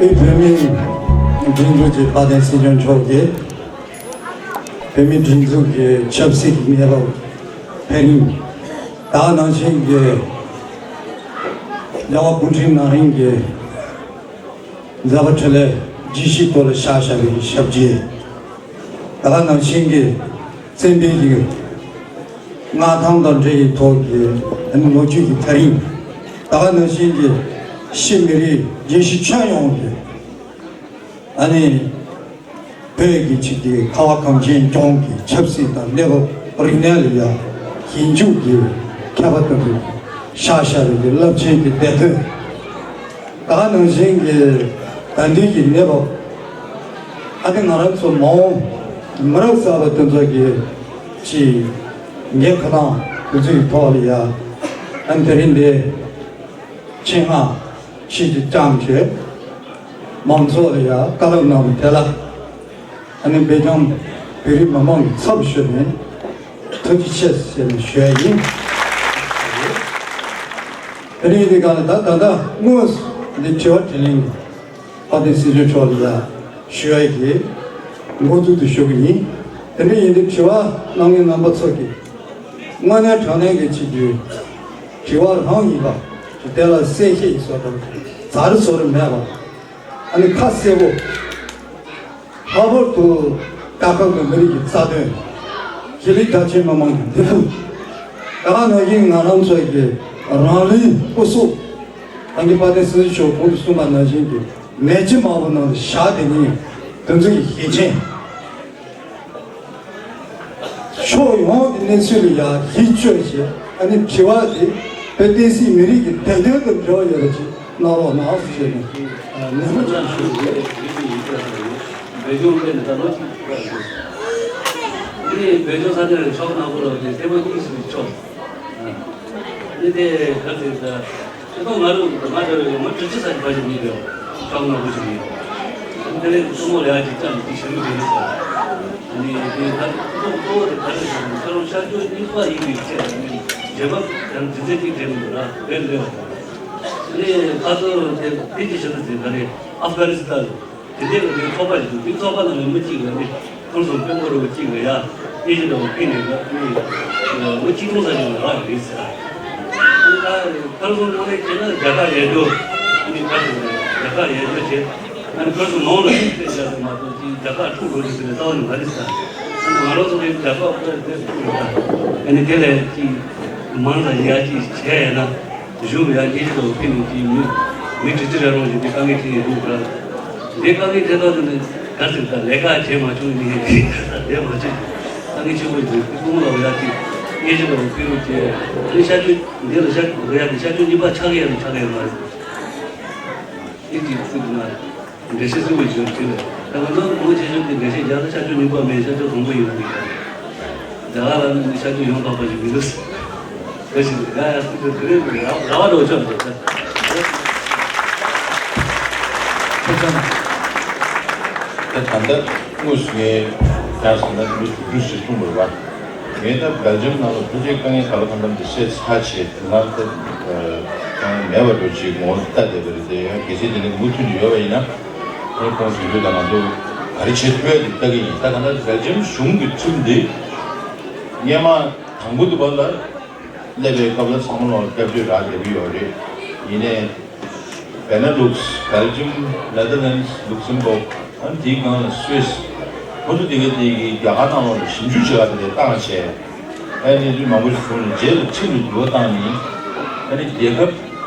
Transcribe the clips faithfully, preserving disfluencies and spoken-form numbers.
ཨེ། བོད་མིའི་སྒྲིག་འཛུགས་ཀྱི་དཔལ་ལྡན་སྲིད་སྐྱོང་མཆོག་གིས་བོད་མིའི་སྒྲིག་འཛུགས་ཀྱི་ཆབ་སྲིད་ཀྱི་གནས་བབ་འཕེལ་རིམ། ད་ག་ནང་བཞིན་གྱི་རྒྱལ་བ་སྐུ་ཕྲེང་ན་རིང་གི་མཛད་པ་འཕྲིན་ལས་རྒྱས་བཤད་ཐོག་ལ་བཞག་བཞག་པའི་ཞབས་རྗེས། ད་ག་ནང་བཞིན་གྱི་བཙན་པོའི་གི་མངའ་ཐང་དང་འབྲེལ་བའི་ཐོག་གི་ཨ་ནི་ལོ་རྒྱུས་ཀྱི་ཐག་རིང་། ད་ག་ནང་བཞིན་གྱི་ཕྱི་མི་རིགས་རྒྱལ་སྤྱི་ཁྱོན་ཡོངས་ཀྱི་ཨ་ནི་བོད་ཀྱི་ཆིག་སྒྲིལ་ཁ་བ་གངས་ཅན་ལྗོངས་ཀྱི་ཆབ་སྲིད་དང་གནས་བབ་རིག་གནས་ལ་ཡང་ཞིབ་འཇུག་གི་མཁས་པ་དང་ཤ་ཤ་རེ་གི་རླབས་ཆེན་གྱི་སྡེ་ཚན། ད་ག་ནང་བཞིན་གྱི་ད་ལྟའི་གི་གནས་བབ། ཨ་ནི་ང་རང་ཚོ་མ་འོངས་མི་རབས་གསར་པ་དེ་ཚོ་གི་ཅིག་ངའི་ཁ་ཐང་དེ་ཚོའི་ཐོག་ལ་ཡ། ཨ་ནི་དེ་རིང་འདི་ཆེད་མངགས་ཆེད་དུ་བཅངས་བྱས། མང་ཚོགས་ལ་ཡ་བཀའ་སློབ་གནང་བ་དེ་ལ། ཨ་ནི་བོད་ལྗོངས་བོད་རིགས་མི་མང་གི་ཚབ་ཞུས་ནས་ཐུགས་རྗེ་ཆེ་ཟེར་ནས་ཞུ་ཡ་ཡིན། དེ་རིང་འདི་ག་ལ་ད་ད་ལྟ་དངོས་སུ་འདི་དྲི་བ་དྲིས་ལན་གྱི་དཔལ་ལྡན་སྲིད་སྐྱོང་མཆོག་ལ་ཡ་ཞུ་ཡ་གི་འགོ་འཛུགས་དུ་ཞུ་གི་ཡིན། དེ་འདྲ་ཡིན་དུས་དྲི་བ་གནང་མཁན་རྣམ་པ་ཚོ་གིས་དངོས་གནས་དྲང་གནས་ཀྱི་ཆེད་དུ་དྲི་བ་རང་ཡིན་པ་དེ་ལ་གསལ་བཤད་ཀྱི་བཟོ་འདྲ་ཛར་ཟུར་མེད་པ། ཨ་ནི་ཁ་གསལ་པོ། ལྷག་པར་དུ་རྒྱལ་ཁབ་ཀྱི་མི་རིགས་ཀྱི་རྩ་དོན། གཞིས་ལུས་རྒྱ་ཆེའི་མི་མང་གི་བདེ་སྡུག་ད་ག་ནང་བཞིན་ང་རང་ཚོའི་གི་རང་ལུས་སྐུ་གཟུགས། ད་གིན་དཔལ་ལྡན་སྲིད་སྐྱོང་མཆོག་གོང་དུ་གསུངས་པ་ནང་བཞིན་གྱི་མེ་ལྕེ་དམར་པོ་ནང་དུ་བཞག་དེ་ཉིད་དེ་ཚོ་གི་ཞེ་ཆེན། ཕྱོགས་ཡོངས་ཀྱི་གནས་ཚུལ་ལ་ཡང་གཞི་བཅོལ་བྱས། ཨ་ནི་དྲི་བ་དེ་བོད་བསྟན་སྲིད་མི་རིགས་ཀྱི་བདེན་དོན་དང་འབྲེལ་བ་ཡོད་པ་ཅིག་གནང་རོགས་གནང་ཞེས་ནས་ནན་པོ་ཅིག་ཞུ་རྒྱུ་ཡིན། བོད་ལྗོངས་སླེབས་ནས་ད་ལོ་གཅིག་འགོར་འདུག་འདི་བོད་ལྗོངས་ས་གནས་ལ་ཕྱོགས་ནག་པོ་ལ་དེ་ཐེངས་མ་གཉིས་སུ་ཕྱོགས། འདི་དེ་ག་ཚོད་ད། ཁྱེད་ཚོ་ང་རང་ང་འདྲ་བའི་ངོ་སྤྲོད་ཅི་ས་ཞིག་ཕ་ཞིག་མི་འདུག་ཤོག་ངོ་བོ་ཞིག་མི་འདུག་དེ་ནས་གཙོ་མོ་ལ་ཡ་ཅིག་ཅང་ཅིག་ཞུ་མི་འདུག་ས། ཨ་ནི་དེ་ད་གཙོ་མོ་གཙོ་བོ་དེ་ག་རེ་ཞུ་ན་ཁྱེད་རང་ཤར་ཕྱོགས་གཉིས་པ་ཡིན་པའི་ཆེད་ལ་ནི་རྗེས་མ་ཡང་འཛིན་ཚད་ཅིག་བསྒྲིགས་མི་འདུག་ལ་བས་ལོས་པ་དང་། ཨ་ནི་ཁ་ཚོ་དེ་དེ་ཅིག་ཞུ་ན་དེ་ག་རེ་ཨབ་གྷ་ནི་སི་ཐན་ལ། དེ་འདྲའི་ལ་ནི་ཚོགས་པ་ཞིག་འདུག་དེ་ཚོགས་པ་ནང་ནས་མི་གཅིག་ལ་ནི་ཁོང་ཚོ་དཔོན་པོ་རུ་གཅིག་ལ་ཡ་དབྱེ་ཞིབ་འདྲ་བོ་ཕུལ་ནས་ལ་ནི་མི་གཅིག་མཐོང་ས་ཞིག་ལ་རག་ཡོད་ཟེར། ཨ་ནི་ད་ཁར་སོང་དངོས་གནས་བྱས་ན་རྒྱ་གར་ཡར་རྒྱས་ཨ་ནི་ཁར་སོང་རྒྱ་གར་ཡར་རྒྱས་བྱས། ཨ་ནི་ཁར་སོང་ནང་ལ་ཡིན་ཟེར་བྱས་ཟེར་མ་གཏོགས་ཅིག་རྒྱ་གར་འཁྲུག་འགྲོ་རྒྱུ་ཟེར་ནས་རྩ་བ་ནས་མ་རེད་ཟེར། ཨ་ནི་ང་རང་ཚོ་གི་རྒྱ་གར་དཔེ་དེ་འཁྲུག་འགྲོ་ད། ཨ་ནི་དེ་ལས་ཅིག་མང་ཙམ་ཡར་ཅིག་བྱས་ཡིན་ན། གཞུང་ཡང་སྙན་ཞུ་དང་ཕུལ་ནས་ཀྱི་མི་མི་དྲི་ཅི་རེ་རུང་ཞིག་འདི་དཀའ་ངལ་འཕྲད་ཡོད་འདུག་ར། འདི་དཀའ་ངལ་འཕྲད་སྟངས་དེ་ནི་ག་ཚོད་ད་ལས་ཀ་བྱེད་མ་བྱུང་ནི་འདི་ལས་མ་བྱེད་དཀའ་ངལ་ཆེན་པོ་འདུག་སྐུ་ངོ་ལ་ཡ་ཅིག་སྙན་ཞུ་དང་ཕུལ་རོགས་བྱས། འདི་ཤར་ཕྱོགས་འདི་ལ་ཤར་རེ་ཡ་འདི་ཤར་ཕྱོགས་གཉིས་པ་ཆགས་ཀྱི་ཡ་རེད་ཆགས་ཀྱི་ཡ་མ་རེད། འདི་ཅིག་ཚིག་ན། འགྲེལ་བཤད་གསུངས་པའི་བརྗོད་དེ་ལས་ད་ང་ཚོ་གོང་ཆེ་ཤོས་ཀྱི་འགྲེལ་བཤད་རྒྱག་ས་ཤར་ཕྱོགས་གཉིས་པ་མེད་ཤར་ཕྱོགས་དང་པོ་ཡིན་པ་འདི་རེད། རྒྱ་གར་ལ་ནི་ཤར་ཕྱོགས་ཡོངས་གྲགས་པ་ཞིག་མི་འདུག་ཟེར་བ་ཞིག་འདུག་ཡ་ཡ་སྲིད་དོན་དེ་རེད་འདུག་ར་བ་རོ་ཆོག་འདུག་ཟེར། ཁྱེད་ཚང་ད་ད་ལྟ་དངོས་སུ་ངས་ཀྱང་ཟེར་ན་མི་དྲུག་ཅུ་ཞིག་གསུངས་པ་རེད་པ། ངས་ད་སྦེལ་ཇམ་ནང་ལ་ཕལ་ཆེར་དཀའ་ངལ་ག་ལ་གང་འཚམ་དེ་བཤད་ཚར་བྱས་དེ་ལ་ད་དཀའ་ངལ་མེད་པ་འདྲ་ཅིག་ངོ་ལྟ་བསྡད་པ་རེད་དེ། ཡང་གལ་སྲིད་དེ་ནས་མུ་མཐུད་ནས་ཡོད་པ་ཡིན་ན་ཁོང་ཁོང་ཞུ་རྒྱུ་དང་ང་ཚོ་ག་རེ་བྱེད་ཐུབ་ཡ་དེ་ལྟ་གི་ཡིན། ད་ག་ད་སྦེལ་ཇམ་གཞུང་གི་ཁྲིམས་འདི་སྔོན་མ་དང་པོ་དུ་བ་ལ་སླེབས་པའི་སྐབས་ལ་ཚང་མ་ལ་སྐྱབས་བཅོལ་རག་བསྡད་ཀྱི་ཡོད་རེད། ཡིན་ནའི། བེ་ན་ལུགས། སྦེལ་ཇམ། ནེ་དར་ལེནཌ། ལུག་སེམ་བོག་ཨ་ནི་དེའི་སྒང་ལ་སུད་སི། ཁོ་ཚོ་དེ་ག་དེ་གི་རྒྱ་གར་ནང་ལོགས་ལ་ཞིབ་འཇུག་བྱེད་ག་དེ་འདྲ་བཏང་བྱས། ཨ་ནི་གནས་ཚུལ་མང་པོ་ཞིག་བྱུང་ནས་རྗེས་ལ་ཁྲིམས་ལ་འགྱུར་བ་བཏང་ནས། ཨ་ནི་རྒྱལ་ཁབ་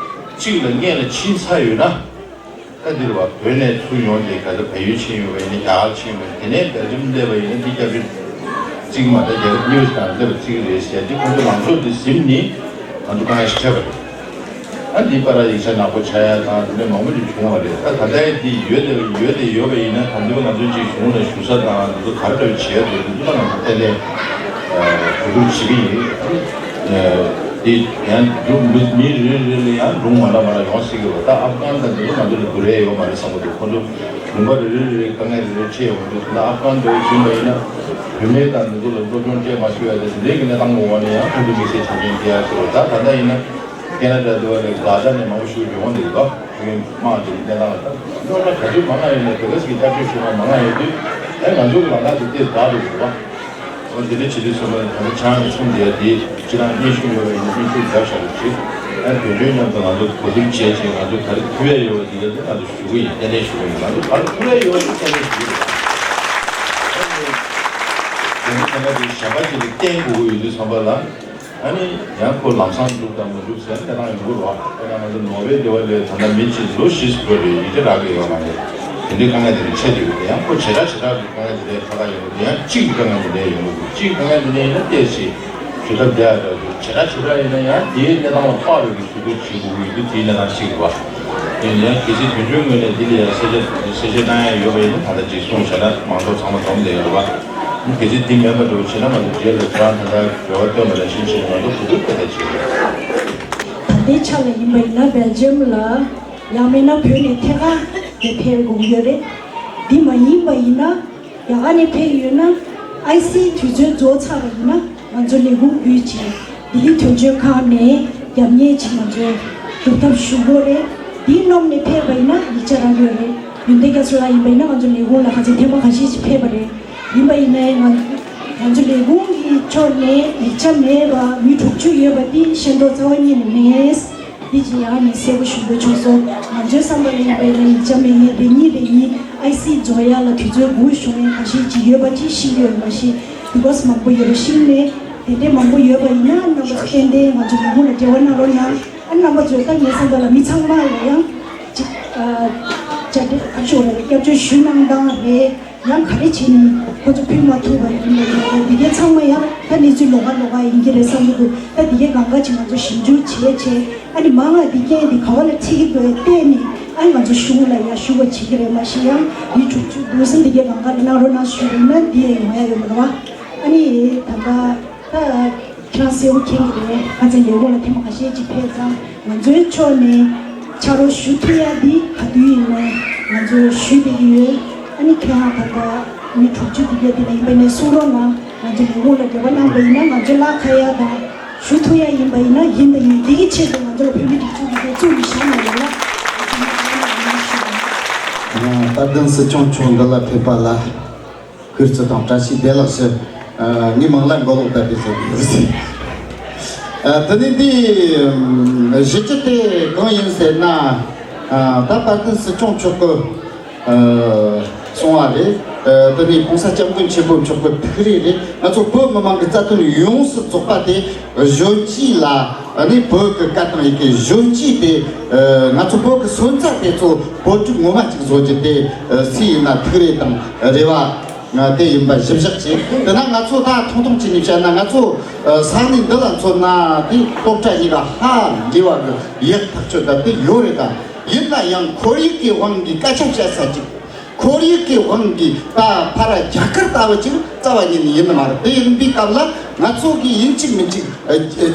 གཅིག་ལ་སྔོན་ལ་ཕྱིན་ཚར་ཡོད་ན། ད་འདིར་བ་བོད་ནས་ཚུར་ཡོང་སྟེ་ག་ཚོད་བལ་ཡུལ་ཕྱིན་ཡོད་པ་ཡིན་ན། རྒྱ་གར་ཕྱིན་ཡོད་པ་ཡིན་ན། དེ་ནས་སྦེལ་ཇམ་སླེབས་པ་ཡིན་ན། འདི་སྐྱབས་བཅོལ་བརྩི་གི་མ་རེད། རྒྱལ་ཁབ་གཉིས་པ་ཞིག་ནང་སླེབས་པ་བརྩི་གི་རེད་ཟེར། འདི་ཁོང་ཚོ་ལངས་ཕྱོགས་འདི་ཟིན་ནས་ང་ཚོ་དཀའ་ངལ་ཞིག་འཕྲད་པ་རེད། ཨ་འདི་པར་ཡིག་ཆ་ནག་པོ་ཆགས་ཡ་དང་དེ་འདྲ་མང་པོ་ཞིག་བྱུང་བ་རེད། ད་ད་ལྟའི་འདི་ཡོད་དེ་ཡོད་དེ་ཡོད་པ་ཡིན་ན། ད་འདི་བ་ང་ཚོ་ཅིག་གཞུང་ལ་ཞུ་ས་དང་འདི་ཚོ་ག་རེ་འདྲ་བྱེད་ཡ་འདུག་འདི་ཚོ་ང་ཚོ་ཏན་ཏན་གོ་བསྡུར་བྱེད་ཀྱི་ཡིན། ཨ་འདི་ཡང་འདུག་མི་མི་རེ་རེ་ལ་ཡང་སྒྲུང་མ་འདྲ་མ་འདྲ་ཡོང་སྲིད་ཀྱི་རེད། ད་ཨབ་གྷན་དང་འདི་ཚོ་ང་ཚོ་ལ་འགྱུར་ཡ་ཡོད་མ་རེད་བསམ་གྱི་འདུག་ཁོ་ཚོ་ལུང་པ་རེ་རེ་རེ་དཀའ་ངལ་རེ་རེ་འཕྲད་ཡོང་གི་འདུག་ད་ཨབ་གྷན་འདྲ་བོ་བྱུང་བ་ཡིན་ན། བོད་ བུད་མེད་དང་འདི་ཚོ་ལ་སློབ་སྦྱོང་སྤྲད་མ་ཐུབ་ཡ་དེ་འདི་འདྲའི་གི་གནས་སྟངས་འོག་ནས་ཡང་ཁོང་ཚོ་དམིགས་བསལ་བྱ་འགན་འཁྱེར་ཡ་ཟེར་བ། ད་ད་ལྟ་ཡིན་ན་ཁེ་ན་ཌ་དུ་བ་ལས་ག་ད་ནས་མང་པོ་ཞིག་ཡོང་བསྡད་ཡོད་པ། དམག་དེ་གི་གནས་སྟངས་ལ་ད་སློབ་གྲྭ་ག་ཚོད་མང་ང་ཡོད་ནས་དེ་ག་ཞིག་གི་བསྐྱར་བཅོས་ཞུ་མ་མང་ང་ཡོད་དུས། ཨེ་ང་ཚོ་གི་ལམ་ཁ་དེ་ཏོག་ཙམ་བདག་ཏུ་འགྲོ་བ། འོ་དེ་འདྲ་བྱེད་དུས་ཚོད་མ་ད་ནི་ཆང་གི་ཚོང་དེ་ཡ་དེ་ཁྱེད་རང་སྙན་ཞུ་ཡོད་པ་ཡིན་ན་སྙན་ཞུ་རྒྱབ་བཞག་རོགས་གྱིས། ཨ་དོན་གཅོད་མཉམ་དུ་ང་ཚོ་གོ་བསྡུར་བྱས་བྱས་ང་ཚོ་ག་རེ་ཕུལ་ཡ་ཡོད་པ་དེ་ཡ་དེ་ང་ཚོ་ཞུ་གི་ཡིན། ཏན་ཏན་ཞུ་གི་ཡིན། ང་ཚོ་ག་རེ་ཕུལ་ཡ་ཡོད་པ་དེ་ཏན་ཏན་ཞུ་གི་ཡིན། ཨ་ནི་དེ་ནི་ད་ལྟ་དེ་གཞན་པ་ཅིག་ལ་བརྟེན་དགོས་ཀྱི་ཡོད་དུས་ཙམ་པ་ལ། ཨ་ནི་ཡང་ཁོ་ལམ་སང་འགྲུབ་དང་མི་འགྲུབ་ཟེར་ཁྱེད་རང་ཡོང་གི་རེད་བ། ཁྱེད་རང་ང་ཚོ་ནོར་ཝེ་སྡེ་བ་ལས་ད་ལྟ་མི་གཅིག་ལོ་བཞི་ཙམ་འགྲོ་རེད། ཡིག་ཆ་རག་གི་ཡོད་མ་རེད། དེ་འདྲའི་དཀའ་ངལ་དེ་འདྲ་འཕྲད་ཀྱི་ཡོད་རེད། ཡང་ཁོ་བྱེ་བྲག་བྱེ་བྲག་གི་དཀའ་ངལ་དེ་འདྲའི་ཁ་ཁ་ཡོང་གི་འདུག་ཡང་གཅིག་གི་དཀའ་ངལ་དེ་འདྲ་ཡོང་གི་འདུག་གཅིག་གི་དཀའ་ངལ་དེ་འདྲ་ཡིན་ན་ཏོག་ཙམ་ཞུ་ཐབས་བྱ་ཡ་འདྲ་འདུག་བྱེ་བྲག་བྱེ་བྲག་ཡིན་ན་ཡང་དེའི་གནས་སྟངས་ལ་དཔག་པའི་གི་ཞུ་གཏུག་བྱེད་དགོས་ཀྱི་ཡོད་དུས་དེའི་གནས་སྟངས་གཅིག་རེད་བ། ཡིན་ན་ཡང་གལ་སྲིད་དོན་གཅོད་ངོས་ནས་འདི་ལ་ཡང་གསལ་བཤད་གསལ་བཤད་གནང་ཡ་ཡོད་པ་ཡིན་ན་ད་ལྟ་ཅིག་གསུངས་བཞག་ན་མང་ཚོགས་ཚང་མ་འཛོམས་བསྡད་ཡོད་རེད་བ། གལ་སྲིད་འདི་མེད་པ་འདྲ་བོ་བྱས་ན་ང་ཚོ་རྗེས་ལ་ཁྱེད་རང་ད་ལྟ་འབྲེལ་བ་བཏོན་པ་ནང་བཞིན་བྱས་ནས་ང་ཚོ་གོ་བསྡུར་ཏན་ཏན་བྱེད་དགོས། ད་ལྟའི་ཆ་ལ་ཡིན་པ་ཡིན་ན་སྦེལ་ཇམ་ལ་ཡང་མིན་ན་བོད་ནས་ཐད་ཀར་དེ་ཕེབས་དགོས་ཀྱི་ཡོད་རེད། འདི་མ་ཡིན་པ་ཡིན་ན་རྒྱ་གར་ནས་ཕེབས་ཡོད་ན་ཨའི་སི་དུས་ཚོད་རྫོགས་ཚར་བ་ཡིན་ན་ང་ཚོ་ལས་ཁུངས་བརྒྱུད་ཅིང་ལྡི་ལི་དོན་གཅོད་ཁང་ནས་རྒྱབ་གཉེར་ཅིག་ང་ཚོ་སྒྲུབ་ཐབས་ཞུ་དགོས་རེད། འདི་སྣོམ་ནས་ཕེབས་པ་ཡིན་ན་ཡིག་ཆ་རག་གི་ཡོད་རེད། ཡོན་ཏན་རྒྱ་མཚོ་ལགས་ཡིན་པ་ཡིན་ན་ང་ཚོ་ལས་ཁུངས་ལ་ཁ་ཚིག་ཐེངས་མ་ཁ་ཤས་ཅིག་ཕེབས་པ་རེད། ཡིན་པ་ཡིན་ནའི་ང་ང་ཚོ་ལས་ཁུངས་ཀྱི་ཕྱོགས་ནས་ཡིག་ཆ་མེད་པ་མི་དྲུག་ཅུ་ཡོད་པ་འདི་ཤེས་རྟོགས་རྩ་བ་ཉིད་ནས་མེད། འདི་ཅི་ཡང་ནས་གསལ་པོ་ཞུ་དགོས་བྱུང་སོང་། ང་ཚོའི་བསམ་པ་ལ་ཡིན་པ་ཡིན་ན་ཡིག་ཆ་མེད་མཁན་རེ་གཉིས་རེ་གཉིས་ཨའི་སི་རྫོགས་ཡ་ལ་དུས་ཚོད་འགོར་བྱུང་མཁན་ཁ་ཤས་ཅིག་ཡོད་པ་ཅིག་ཤེས་ཀྱི་ཡོད་མ་ཤེས། འདུག་ག་མང་པོ་ཡོད་པ་ཤེས་ནས་དེ་འདྲའི་མང་པོ་ཡོད་པ་ཡིན་ན་རྣམ་པ་ཚོ་ཏན་ཏན་ང་ཚོ་ལས་ཁུངས་ལ་འབྲེལ་བ་གནང་རོགས་གནང་། ཨ་རྣམ་པ་ཚོས་ད་ངའི་བསམ་པ་ལ་མི་ཚང་མ་ལ་ཡང་ཅིག་ཨ་བཅར་འདྲི་ཨ་ཞུ་བ་རེད། སྐྱབས་བཅོལ་ཞུ་གནང་སྟངས་རེད། ཡང་ག་རེ་བྱས་ནས་ཁོ་ཚོ་ཕུལ་མ་ཐུབ་པ་ཡིན་པ་ཡིན་ན་འདི་གའི་ཚང་མ་ཡང་ད་གནས་ཚུལ་ལོགས་ཀ་ལོགས་ཀ་ཡིན་གྱི་རེད་བསམ་གྱི་འདུག་ད་འདི་གའི་གང་ག་ཅིག་ང་ཚོ་ཞིབ་འཇུག་བྱས་བྱས་ཨ་ནི་མང་ང་འདི་རྐྱེན་འདི་ག་བ་ལ་འཁྲིད་ཀྱི་འདུག་བལྟས་ནས་ཨ་ནི་ང་ཚོ་གཞུང་ལ་ཡང་ཞུ་བ་བྱེད་ཀྱི་རེད། མ་གཞི་ཡང་མི་དྲུག་ཅུ་འདུག་ཟེར་འདི་གའི་གང་ག་ལ་གནང་རོགས་གནང་ཞུས་པ་ཡིན་ན་འདི་ཡང་ཡོང་ཡ་ཡོད་མ་རེད་བ། ཨ་ནི་ད་ལྟ་ད། ཁྱེད་རང་གསལ་པོ་མཁྱེན་གྱི་རེད། ཁ་ཚན་ལས་ཁུངས་ལ་ཐེངས་མ་ཁ་ཤས་ཅིག་ཕེབས་ཙང་ང་ཚོའི་ཕྱོགས་ནས་ཕྱག་རོགས་ཞུ་ཐུབ་ཡ་འདི་ག་དུས་ཡིན་ནའི་ང་ཚོས་ཞུས་བསྡད་ཀྱི་ཡོད། ཨ་ནི་ཁྱེད་རང་ད་ལྟ་མི་དྲུག་ཅུ་འདི་གས་འདི་ལ་ཡིན་པ་ནས་གསུང་རོགས་གནང་། ང་ཚོ་ལས་ཁུངས་ལ་འབྲེལ་བ་གནང་པ་ཡིན་ན་ང་ཚོ་ལ་ཁ་ཡ་དང་ཞུ་ཐུབ་ཡ་ཡིན་པ་ཡིན་ན་ཡིན་དང་ཡིན་འདི་གི་ཆེད་དུ་ང་ཚོ་ལ་བོད་མི་སྒྲིག་འཛུགས་ཀྱི་དེ་བཙུགས་ནས་བཞག་ན་ཡོད་ལ། དཔལ་ལྡན་སྲིད་སྐྱོང་མཆོག་འདི་ལ་ཕེབས་པ་ལ། གུས་བརྩི་དང་བཀྲ་ཤིས་བདེ་ལེགས་ཞུ། ཨ་ངའི་མིང་ལ་མགོ་ལོག་བསྟན་པའི་ཟེར་གྱི་ཡོད་ཟེར། ཨ་དེ་ནས་འདི་ཨམ་གཞི་རྒྱུ་དེ་གང་ཡིན་ཟེར་ན། ཨ་ད་དཔལ་ལྡན་སྲིད་སྐྱོང་མཆོག་གི་ཨ་གསུང་བ་རེད། ཨ་དེ་ནས་༸གོང་ས་༸སྐྱབས་མགོན་ཆེན་པོ་མཆོག་གི་ཐུགས་རེ་རེད། ང་ཚོ་བོད་མི་མང་གི་རྩ་དོན་ཡོངས་སུ་རྫོགས་པ་དེ་གཞོན་སྐྱེས་ལ་ཨ་ནི་བོད་ཀྱི་སྐད་དང་ཡི་གེ་གཞོན་སྐྱེས་དེ་ཨ་ང་ཚོ་བོད་ཀྱི་སོན་རྩ་དེ་ཚོ་བོད་ཕྲུག་ངོ་མ་ཅིག་བཟོ་རྒྱུ་དེ་ཨ་སུ་ཡིན་ན་ཐུགས་རེ་དང་རེ་བ། ང་དེ་ཡིན་པ་གཞི་བཞག་བྱས། དེ་ན་ང་ཚོ་ད་ཐུང་ཐུང་བྱས་ནས་བཤད་ན་ང་ཚོ་ས་གནས་འདི་ལ་མཚོན་ན་དེ་སློབ་གྲྭ་གཉིས་ཀ་ཧ་འདྲེས་པ་གི་ཡག་ཐག་ཆོད་ད་དེ་ཡོད་རེད། ད་ཡིན་ན་ཡང་ཁོར་ཡུག་གི་དབང་གིས་སྐད་ཆ་བཤད་ས་ཅིག་ཁོར་ཡུག་གི་དབང་གིས་ད་ཕ་ར་རྒྱ་གར་ལྟ་བུ་ཅིག་རྩ་བ་ཉིད་ནས་ཡིན་ནི་མ་རེད། དེ་ཡིན་པའི་སྐབས་ལ་ང་ཚོ་གི་ཡིན་གཅིག་མིན་གཅིག་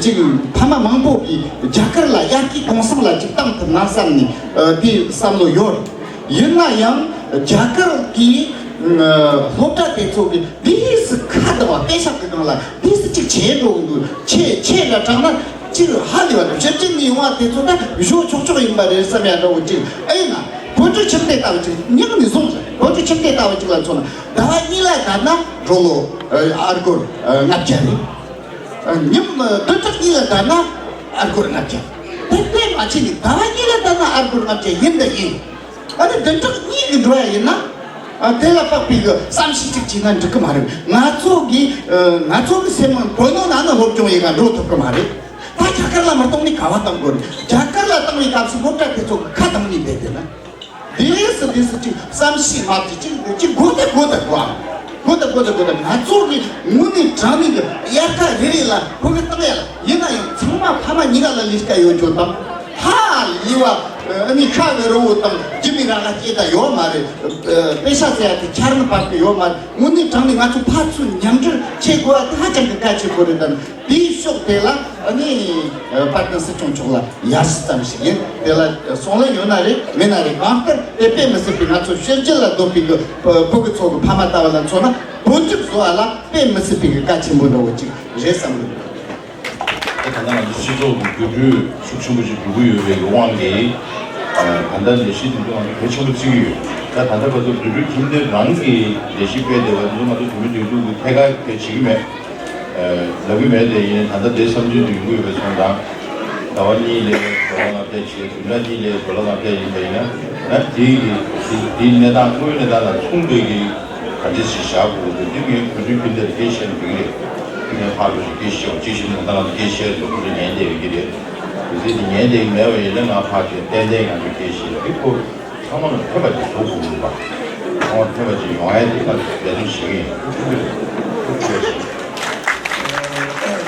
ཅིག་ཕ་མ་མང་པོ་གིས་རྒྱ་གར་ལ་དབྱར་ཁའི་གུང་སེང་ལ་ཅིག་བཏང་ཐུབ་ན་བསམ་ནས་དེ་བསམ་བློ་ཡོད་རེད། ཡིན་ན་ཡང་རྒྱ་གར་གྱི་སློབ་གྲྭ་དེ་ཚོ་གི་དེ་སུ་ཁ་བརྡ་བ་དཔེ་ཤག་གི་སྒང་ལ་དེ་སུ་གཅིག་བྱེད་འགྲོ་གི་འདུག་ཆེ་ཆེ་ལ་དྲངས་ན་གཅིག་ཧ་ལས་པ་རེད། ཕྱིར་འགྱངས་ནས་ཡོང་བ་དེ་ཚོ་ད་བཞོ་ཆོག་ཆོག་ཡིན་པ་རེད་བསམ་ཡ་འདྲ་བོ་གཅིག་ཨེ་ཡིན་ན་བོད་ཕྲུག་ཁྱིམ་སྡེ་ལྟ་བུ་གཅིག་ཉག་ནས་བཟུང་བོད་ཕྲུག་ཁྱིམ་སྡེ་ལྟ་བུ་གཅིག་ལ་མཚོན་ན་ཟླ་བ་གཉིས་ལ་བསྡད་ན་འགྲོ་ལོ་ཨར་སྒོར་ལྔ་བརྒྱ་རེད། ཉིན་བདུན་ཕྲག་གཉིས་ལ་བསྡད་ན་ཨར་སྒོར་ལྔ་བརྒྱ། དེ་དེ་མ་བྱས་ནས་ཟླ་བ་གཉིས་ལ་བསྡད་ན་ཨར་སྒོར་ལྔ་བརྒྱ་ཡིན་ད་ཡིན། ཨ་ནི་བདུན་ཕྲག་གཉིས་ཀྱི་འགྲོ་ཡ་ཡིན་ན། ཨ་དེ་ལ་དཔག་པའི་གི་བསམ་ཤེས་ཅིག་བྱས་ན་འགྲིག་གི་མ་རེད། ང་ཚོ་གི་ཨ་ང་ཚོ་གི་སེམས་ནང་བོད་ནང་ན་ནི་སློབ་སྦྱོང་ཡི་ག་འགྲོ་ཐུབ་གི་མ་རེད། ད་རྒྱ་གར་ལ་མི་གཏོང་ནི་ག་བ་གཏོང་དགོས་རེད། རྒྱ་གར་ལ་བཏང་བའི་སྐབས་སུ་སློབ་གྲྭ་དེ་ཚོ་གི་ཁ་གཏོང་ནི་རེད། དེ་ན་དེ་སུ་དེ་སུ་ཅིག་བསམ་ཤེས་མ་བྱེད་ཅིག་ཅིག་དགོས་ད་དགོས་ད་དགོས་ཨ། དགོས་ད་དགོས་ད་དགོས་ད། ང་ཚོ་གི་དངོས་གནས་དྲང་གནས་གི་དབྱར་ཁ་རེ་རེ་ལ་བོད་ཀྱི་བཏང་ཡ་ལ་ཡིན་ན་ཡང་ཚང་མ་ཕ་མ་གཉིས་ཀ་ལ་ལས་ཀ་ཡོད་རྒྱུ་དང་། ཧ་ལས་པ་ཨ་ནི་ཤ་བའི་རི་བོ་དང་རྒྱུ་མའི་ར་ལ་སྐྱེས་ད་ཡོད་མ་རེད། དཔེ་ཤ་ཟེར་ཡ་དེ་འཆར་ནི་བབ་གི་ཡོད་མ་རེད། དངོས་གནས་དྲང་གནས་ང་ཚོ་ཕར་ཚུར་མཉམ་འབྲེལ་བྱེད་དགོས་པ་དེ་ཧ་ཅང་གི་གལ་ཆེ་པོ་རེད། དང་དེའི་ཕྱོགས་དེ་ལ་ཨ་ནི་དཔལ་ལྡན་སྲིད་སྐྱོང་མཆོག་ལ་ཡར་ཞུ་ཙམ་ཞིག་ཡིན། དེ་ལ་གསུང་ལན་ཡོད་ན་རེད་མེད་ན་རེད། གང་ལྟར་དེ་དཔེ་མི་སྲིད་པའི་ང་ཚོ་ཕྱི་རྒྱལ་ལ་སྡོད་པའི་གི་བོད་ཀྱི་ཚོ་གི་ཕ་མ་ལྟ་བུ་ལ་མཚོན་ན། བོད་ཀྱི་བཟོ་བ་ལ་དཔེ་མི་སྲིད་པའི་གི་གལ་ཆེན་པོ་འདྲ་བོ་ཅིག་རེད་བསམ་གི་འདུག་ད་ལྟ་ང་ཚོ་སྤྱི་ཚོགས་ཀྱི་འགྱུར་འགྲོས་ཤུགས་ཆེན་པོ་ཞིག་འགྲོ་གི་ཡོད་པའི་དབང་གིས། ད་ལྟ་ལས་གཞི་འདི་ཚོ་ང་ཚོ་གལ་ཆེན་པོ་བརྩི་གི་ཡོད། ད་ད་ལྟ་བར་དུ་འགྱུར་འགྲོས་ཁྱིམ་སྡེ་རང་གི་ལས་གཞི་སྤེལ་བསྡད་པ་འདི་ཚོ་ང་ཚོ་བོད་མི་སྒྲིག་འཛུགས་ཀྱི་ཐད་ཀར་གལ་བྱེད་ཀྱི་མེད། ལབ་ཀྱི་མེད་དེ་ཡིན། ད་ལྟ་དེ་བསམ་ཚུལ་དུ་ཡོང་གི་ཡོད་པའི་སོང་ཙང་། ཟླ་བ་གཉིས་ལས་ཇོ་ལ་ལ་བལྟས་བྱས། བདུན་ཕྲག་གཉིས་ལས་ཇོ་ལ་ལ་བལྟས་ཡིན་པ་ཡིན་ན། ཡང་དེའི་གི་དེ་དེའི་གནས་སྟངས་དངོས་གནས་སྟངས་དང་མཚུངས་པའི་གི་ག་འདྲ་ཞིག་བཞག་དགོས་འདུག་དེ་ངས་བོད་དོན་ཕན་བདེར་སྐད་ཆ་བཤད་ན་འགྲིག་གི་རེད། དེ་ངས་ཕར་ལོགས་ཀྱི་སྐད་ཆ་བཤད། ཅིའི་ཕྱིར་ང་ད་ལ་སྐད་ཆ་བཤད་དུས་ཁོ་ཚོས་ཉན་བསྡད་ཡོད་ཀྱི་རེད། དེ་ཚོས་དེ་ཉན་བསྡད་ཀྱི་མེད་པ་ཡིན་ན་ང་ཕར་བྱས་ཏན་ཏན་ང་ཚོས་སྐད་ཆ་བཤད། དེ་ཁོ་ཚང་མ་ལ་ཕན་པ་ཅིག་བཟོ་དགོས་ཀྱི་འདུག་པ། ཚང་མར་ཕན་པ་ཅིག་ཡོང་ཡ་དེ་ང་ཚོས་འབད་བརྩོན་བྱེད་ཀྱི་ཡིན། ཐུགས་རྗེ་ཆེ།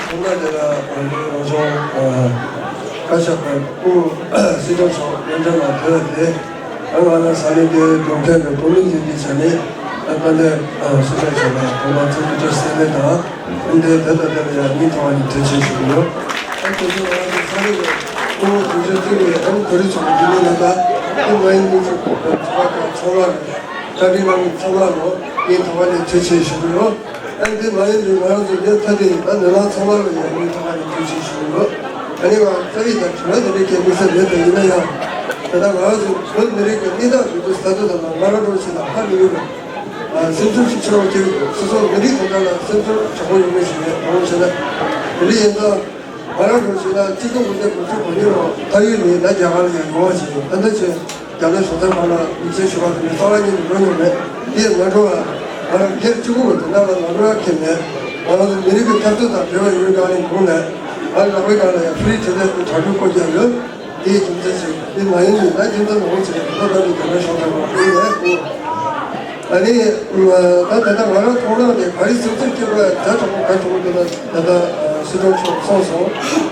ཐོག་མར་དེ་ལ་ང་ཚོའི་རང་སྐྱོང་བཀའ་ཤག་པའི་སྐུ་སྲིད་སྐྱོང་མཆོག་སྙན་སྒྲོན་ལ་ཕེབས་ཏེ། ང་ང་ལ་ས་གནས་དེའི་སྡོད་མཁན་གྱི་བོད་མི་ཡིན་པའི་ཆ་ནས། ད་ལྟ་སྲིད་སྐྱོང་མཆོག་ལ་ཐོག་མར་ཚོགས་ཀྱི་བཀྲ་ཤིས་བདེ་ལེགས་དང་། ཨ་ནི་དེ་ལྟར་དེ་ལ་ཡང་སྙིང་ཐག་པ་ནས་ཐུགས་རྗེ་ཆེ་ཞུ་གི་ཡོད། ཨ་ནི་དེ་ཚོ་ང་ཚོ་ས་གནས་ཀྱི་སྐུ་ངོ་དྲུང་ཆེ་གཙོས་པའི་ཨ་ནི་གོ་སྒྲིག་ཚོགས་པ་འདི་ནས་ལ་ད་ཨ་ནི་མ་ཡིན་མི་ཚོ་གོ་སྒྲིག་ཚོགས་པ་ཚང་མ་ལ། བཀའ་དྲིན་གནང་མཁན་ཚང་མ་ལ་སྙིང་ཐག་པ་ནས་ཐུགས་རྗེ་ཆེ་ཞུ་གི་ཡོད། ཨ་ནི་དེ་མ་ཡིན་པའི་ང་རང་ཚོ་འདིར་ཐ་དད་ཡིན་ན་ནོར་ལངས་ཚང་མ་ལ་ཡང་སྙིང་ཐག་པ་ནས་ཐུགས་རྗེ་ཆེ་ཞུ་གི་ཡོད། ཨ་ནི་ང་རྩ་བའི་དང་དྲི་བ་དེ་འདྲའི་སྐད་དམིགས་བསལ་མེད་པ་ཡིན་ན་ཡང་། དེ་དག་ང་རང་ཚོ་བོད་མི་རིགས་ཀྱི་གནས་སྟངས་དེ་ཚོ་ད་དུང་ད་ང་རང་འདྲ་བོ་ཞིག་ལ་ཧ་མི་གོ་བའི་སེམས་ཚོར་ཞིག་ཆེན་པོ་སྐྱེ་གི་འདུག་སོ་སོ་མི་རིགས་དེ་འདྲ་ལ་སེམས་ཚོར་དྲག་པོ་ཡོང་མཁན་ཞིག་རེད། གང་ཡིན་ཟེར་ན། དེ་འདྲ་ཡིན་ཙང་། ང་རང་འདྲ་བོ་ཞིག་ལ་གཅིག་སྟོང་དགུ་བརྒྱ་དགུ་བཅུ་གོ་གཉིས་ལོར་ཕ་ཡུལ་ནས་ད་རྒྱ་གར་ལ་ཡར་ཡོང་བ་ཞིག་ཡིན། ད་ལྟ་ཆེ་རྒྱ་ནག་གཞུང་ཚབ་ཁང་ལ་ཡིག་ཆ་ཞུ་བ་དེ་ནས་རྩ་བ་ཉིད་ནས་འགྲོ་མྱོང་མེད། དེ་ཡང་ང་འགྲོ་བ་ང་རང་སྒེར་གཅིག་པུ་དེ་འདྲ་ལ་ལམ་ར་ཁྱེར་ནས། ང་རང་ཚོ་མི་རིགས་ཀྱི་འཐབ་རྩོད་དང་འབྲེལ་བ་ཡོད་ག་ནས་གོང་ནས་ང་ལག་པའི་སྒང་ལ་ཡང་ཕི་རི་ཊི་རེ་ཊི་དེ་དྲ་འབུལ་བཀོད་ཀྱི་ཡོད། དེའི་རྒྱུ་མཚན་ཞིག་དེ་མ་ཡིན་ནི་ད་རྒྱུ་མཚན་མང་པོ་ཞིག་རེད། ད་ལྟ་ནི་རྒྱ་ནག་གཞུང་ཚབ་ཁང་ཕུལ་ནས་གོ། ཨ་ནི། ད་ད་ལྟ་ང་རང་མཐོང་སྣང་དེ་ག་རེ་སེམས་ཚོར་སྐྱེ་བ་ཛ་དྲག་པོ་ག་རེ་བྱུང་འདུག་ན། ད་ལྟ་སྲིད་སྐྱོང་མཆོག་གསུངས་སོང་།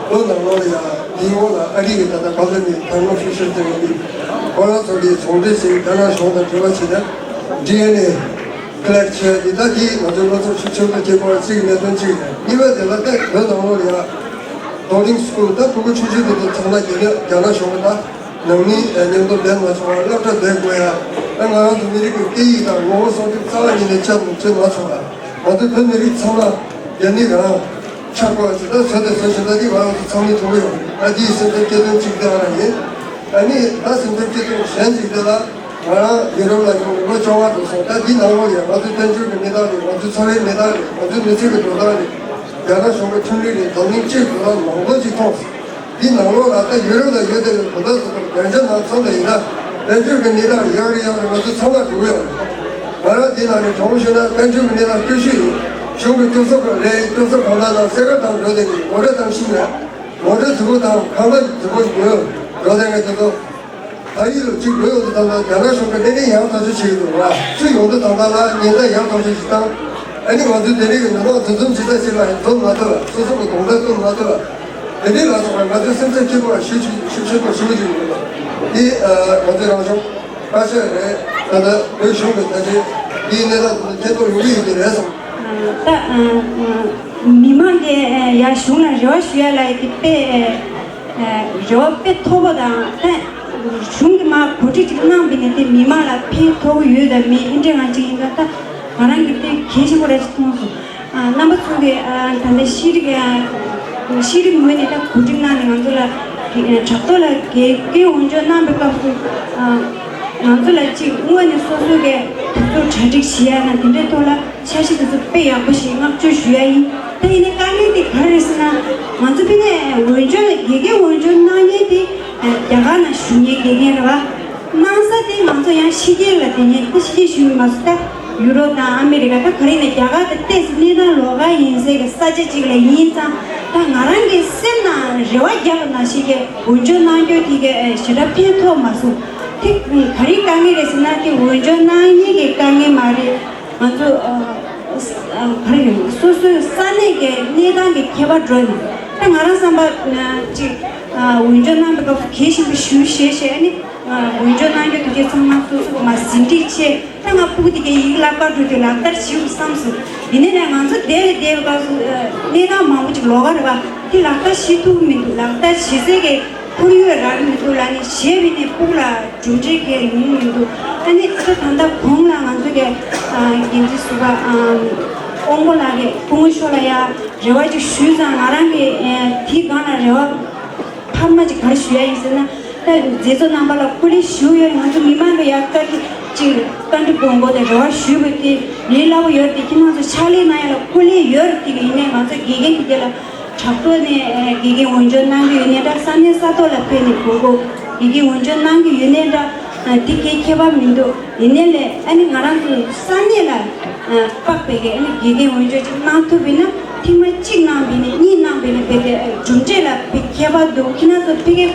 བོད་ནང་ལོགས་ལ་ཡང་འདིའི་འོག་ལ་ཨ་རི་གི་ད་ལྟ་གོ་ལ་ནི་ཐར་མོ་ཕི་ཤར་ཟེར་བ་འདི་ཁོ་རང་ཚོ་གིས་ཟུང་འབྲེལ་བྱས་རྒྱ་ནག་གཞུང་དང་འབྲེལ་བ་བྱས་ནས་ཌི་ཨེན་ཨེ་ཀོ་ལེག་བྱས་འདི་ད་འདི་ང་ཚོའི་བློ་འཚབ་ཤུགས་ཆེན་པོ་སྐྱེ་དགོས་པ་གཅིག་གནད་དོན་གཅིག་རེད། གཉིས་པ་དེ་ལ་ད་བོད་ནང་ལོགས་ལ་ཡང་བོར་ཌིང་སི་ཀུལ་ད་ཕྲུ་གུ་ཆུང་ཆུང་དེ་ཚོ་ཚང་མ་རྒྱ་ནག་རྒྱ་ནག་གཞུང་གིས་ད། ནང་མིའི་མཉམ་དུ་བསྡད་མ་ཆོག་པ། སློབ་གྲྭ་བསྡད་དགོས་ཡ། ད་ང་རང་ཚོ་མི་རིགས་ཀྱི་སྐད་ཡིག་དང་ངོ་བོ་སྲུང་སྐྱོབ་རྩ་བ་ཉིད་ནས་བྱ་མ་བྱེད་མ་ཆོག་པ། ང་ཚོ་བོད་མི་རིགས་ཚང་མ་རྒྱ་མི་རང་ཆགས་དགོས་ཡ་ཟེར། ད་བཟོ་དེ་བཟོ་བཞིན་ད་འདི་ང་རང་ཚོ་ཚང་མས་མཐོང་གི་ཡོད་རེད། ད་འདིའི་སེམས་ཚོར་སྐྱེ་དོན་གཅིག་དེ་ཨ་རང་ཡིན། ཨ་ནི་ད་སེམས་ཚོར་སྐྱེ་དོན་གཞན་གཅིག་དེ་ལ་ང་རང་ཡུ་རོབ་ལ་ཡོང་ནས་ལོ་བཅོ་ལྔ་འགྲོ་སོང་། ད་འདི་ནང་ལོགས་ལ་ཡ་ང་ཚོའི་དཔལ་འབྱོར་གྱི་གནས་སྟངས་རེད། ང་ཚོའི་འཚོ་བའི་གནས་སྟངས་རེད། ང་ཚོའི་མི་ཚེ་གི་འགྲོ་སྟངས་རེད། རྒྱ་ནག་གཞུང་གི་ཁྲིམས་རིག་རེད། འཛམ་གླིང་སྤྱིའི་འགྲོ་སྟངས་མང་པོ་ཅིག་མཐོང་སོང་། འདི་ནང་ལོགས་ལ་ད་ཡུ་རོབ་ལ་ཡོད་བསྡད་པའི་བོད་པ་ཚོ་དང་རྒྱ་ཆེ་ནང་ཚང་ལ་ཡིན་ན། དཔལ་འབྱོར་གྱི་གནས་སྟངས་ཡག་རེད་ཡག་རེད། ང་ཚོ་ཚང་མ་འགྲོ་གི་ཡོད་རེད། ང་རང་འདི་ནང་ནས་དྲང་པོ་བཤད་ན་དཔལ་འབྱོར་གྱི་གནས་སྟངས་སྐྱོ་ཤོས་ཡིན། གཞུང་གི་སྐྱོབ་གསོ་ཁང་རེད། སྐྱོབ་གསོ་ཁང་ནང་ལ་སེ་གོལ་གཏོང་འགྲོ་བསྡད་མཁན། མོ་ཊ་གཏོང་ཤེས་མེད། མོ་ཊ་རྫིག་པོ་དང་ཁང་པ་རྫིག་པོ་ཡོད་འགྲོ་བསྡད་མཁན་དེ་ཚོ། ཕ་ཡུལ་ལ་གཅིག་འགྲོ་ཡོང་དུས་ཙམ་པ་རྒྱ་ནག་གཞུང་གིས་སྣེ་ལེན་ཡག་ཐག་ཆོད་བྱེད་ཀྱི་འདུག་ར། ཚུར་ཡོང་དུས་ཙམ་པ་ལ་ཉེན་བརྡ་ཡག་ཐག་ཆོད་ཅིག་བཏང་། ཨ་ནི་ང་ཚོའི་དེ་རིང་གི་མི་མང་འདུ་འཛོམས་བྱེད་ས་ཞིག་ལ་འཛོམས་མ་ཐུབ་པ། སོ་སོ་གི་གདོང་ཁ་སྟོན་མ་ཐུབ་པ། དེ་འདྲའི་ལ་སོགས་པ་ང་ཚོའི་སེམས་ཚབས་སྐྱིད་པོ་ལ་ཤུགས་ཆེ་ཤུགས་ཆེན་པོ་ཞུ་གི་འདུག་འདི་ང་ཚོའི་རང་སྐྱོང་བཀའ་ཤག་རེད། ད་ལྟ་བོད་གཞུང་གི་ཐད་ཀྱི་འདིའི་གནས་སྟངས་དེ་ཚོ་ཐེ་གཏོགས་ཡོང་གི་ཡོད་ཀྱི་རེད་བསམ། ད་མི་མང་གིས་ཡ་གཞུང་ལ་རེ་བ་ཞུ་ཡ་ལ་དེ་དཔེ། རེ་བ་དཔེ་མཐོ་པོ་དང་། ད་གཞུང་གིས་མར་གོ་སྒྲིག་ཅིག་གནང་བ་ཡིན་ན་དེ་མི་མང་ལ་ཕན་ཐོགས་ཀྱི་ཡོད་དམ་མེད་འདི་འདྲ་ང་ཅིག་ཡིན་ཙང་། ད་ང་རང་གིས་དེ་གལ་ཆེན་པོ་རེད་ཅེས་མཐོང་སོང་། རྣམ་པ་ཚོ་གིས་ད་ལྟ་ཤེས་རིག་ཤེས་རིག་ངོས་ནས་ད་གོ་སྒྲིག་གནང་ནས་ང་ཚོ་ལ་དྲ་ཐོག་ལ་རྒྱ་སྐད་འོས་སྦྱོར་གནང་བའི་སྐབས་སུ། ང་ཚོ་ལ་ཅིག་དངོས་ནས་སོ་སོ་གིས་དུས་ཚོད་གྲ་སྒྲིག་བྱེད་ཡ་དང་དེ་འདྲའི་ཐོག་ལ། འཆར་གཞི་དེ་ཚོ་དཔེ་ཡག་པོ་ཞིག་བསྔགས་བརྗོད་ཞུ་ཡ་ཡིན། ད་ཡིན་ནའི་དཀའ་ངལ་དེ་ག་རེ་རེད་ཟེར་ན། ང་ཚོ་དཔེར་ན་འོས་སྦྱོར་ལ་རྒྱ་སྐད་འོས་སྦྱོར་གནང་མཁན་དེ་རྒྱ་གར་ནང་བཞུགས་མཁན་དགེ་རྒན་རེད་པ། གནང་ས་དེ་ང་ཚོ་ཡང་ཕྱི་རྒྱལ་ལ་དེ་ནས་ད་ཕྱི་རྒྱལ་ཞུ་མ་སོང་། ད་ཡུ་རོབ་དང་ཨ་མེ་རི་ཀ། ད་ག་རེ་ཡིན་ན་རྒྱ་གར་དང་ཏོག་ཙམ་གནས་སྟངས་ལོགས་ཀ་ཡིན་ས་གི་ས་ཆ་གཅིག་ལ་ཡིན་ཙང་། ད་ང་རང་གི་སེམས་ནང་རེ་བ་བརྒྱབ་པ་ནང་བཞིན་གི་འོས་སྦྱོར་གནང་རྒྱུ་དེ་གི་ཞེ་དྲག་ཕན་ཐོགས་མ་སོང་། དེ་ག་རེའི་དཀའ་ངལ་རེད་ཟེར་ན། དེ་འོས་སྦྱོར་གནང་མཁན་གྱི་དཀའ་ངལ་མ་རེད། ང་ཚོ་ག་རེ་ཡོད། སོ་སོའི་ས་གནས་ཀྱི་གནས་སྟངས་ཀྱི་ཁྱད་པར་འགྲོ་ནས། ད་ང་རང་བསམ་པ་ཅིག་འོས་སྦྱོར་གནང་བའི་སྐབས་སུ་གལ་ཆེན་པོ་ཞེ་པོ་བྱས་བྱས་ནས། འོས་སྦྱོར་གནང་རྒྱུ་དེ་གས་ཚང་མ་སོ་སོ་མ་ཟིན་བྲིས་བྱས། ད་ང་ཕྲུ་གུ་དེ་གས་ཡི་གེ་བསླབ་གར་འགྲོ་དུས་ལག་བསྟར་བྱེད་དགོས་བསམ་སོང་། ཡིན་ནའི་ནས་ང་ཚོ་འདིར་བསྡད་པའི་སྐབས་སུ་གནས་སྟངས་མང་པོ་ཅིག་ལོགས་ཀ་རེད་པ། དེ་ལག་བསྟར་བྱེད་ཐུབ་ཀྱི་མི་འདུག་ལག་བསྟར་བྱེད་སའི་གི་ཁོར་ཡུག་རག་གི་མི་འདུག་ལབ་ནས་བཞེས་པ་ཡིན་ནའི་ཕྲུ་གུ་ལ་གྲུབ་འབྲས་གང་ཡང་ཡོང་གི་མི་འདུག་ཨ་ནི་ད་ད་ལྟ་གོང་ལ་ང་ཚོ་གི་འགན་འཛིན་ཟུར་པ་དབང་པོ་ལགས་ཀྱིས་སྐུ་ངོ་མཆོག་ལ་ཡ་རེ་བ་ཅིག་ཞུས་ཙང་། ང་རང་གིས་དེའི་སྒང་ལ་རེ་བ་འཕར་མ་ཅིག་ག་རེ་ཞུ་ཡ་ཡིན་ཟེར་ན། ད་མཛད་གཙོ་རྣམ་པ་ལ་སྐུ་ལས་ཞུ་ཡོད། ང་ཚོ་མི་མང་གི་ཡ་བཀའ་འདྲི་ཅིག་བཀའ་འདྲི་དགོངས་པ་དང་རེ་བ་ཞུས་པ་དེ་ལས་སླ་པོ་ཡོད་རེད་དེ། ཁྱེད་རང་ཚོ་ཕྱག་ལས་གནང་ཡ་ལ་སྐུ་ལས་ཡོད་རེད་དེ། ཡིན་ནའི་ང་ཚོ་དགེ་རྒན་དེ་ག་ལ་དྲག་ཐོག་ནས་དགེ་རྒན་འོས་སྦྱོར་གནང་གི་ཡོད་ནའི་འདྲ། ས་གནས་ས་ཐོག་ལ་ཕེབས་ནས་དགོས་མཁོ་དགེ་རྒན་འོས་སྦྱོར་གནང་གི་ཡོད་ནའི་འདྲ། དེ་གའི་ཁྱད་པར་མི་འདུག་ཡིན་ནའི་ལས་ཨ་ནི་ང་རང་ཚོ་ས་གནས་ལ་དཔག་པའི་གི་ཨ་ནི་དགེ་རྒན་འོས་སྦྱོར་ཅིག་གནང་ཐུབ་པ་ཡིན་ན། ཐེངས་མ་གཅིག་གནང་བ་ཡིན་ནའི་གཉིས་གནང་བ་ཡིན་ནའི་དཔེ་དེ་གྲུབ་འབྲས་ལ་དཔེ་ཁྱད་པར་འདུག་ཁྱེད་རང་ཚོ་ཕ་གི་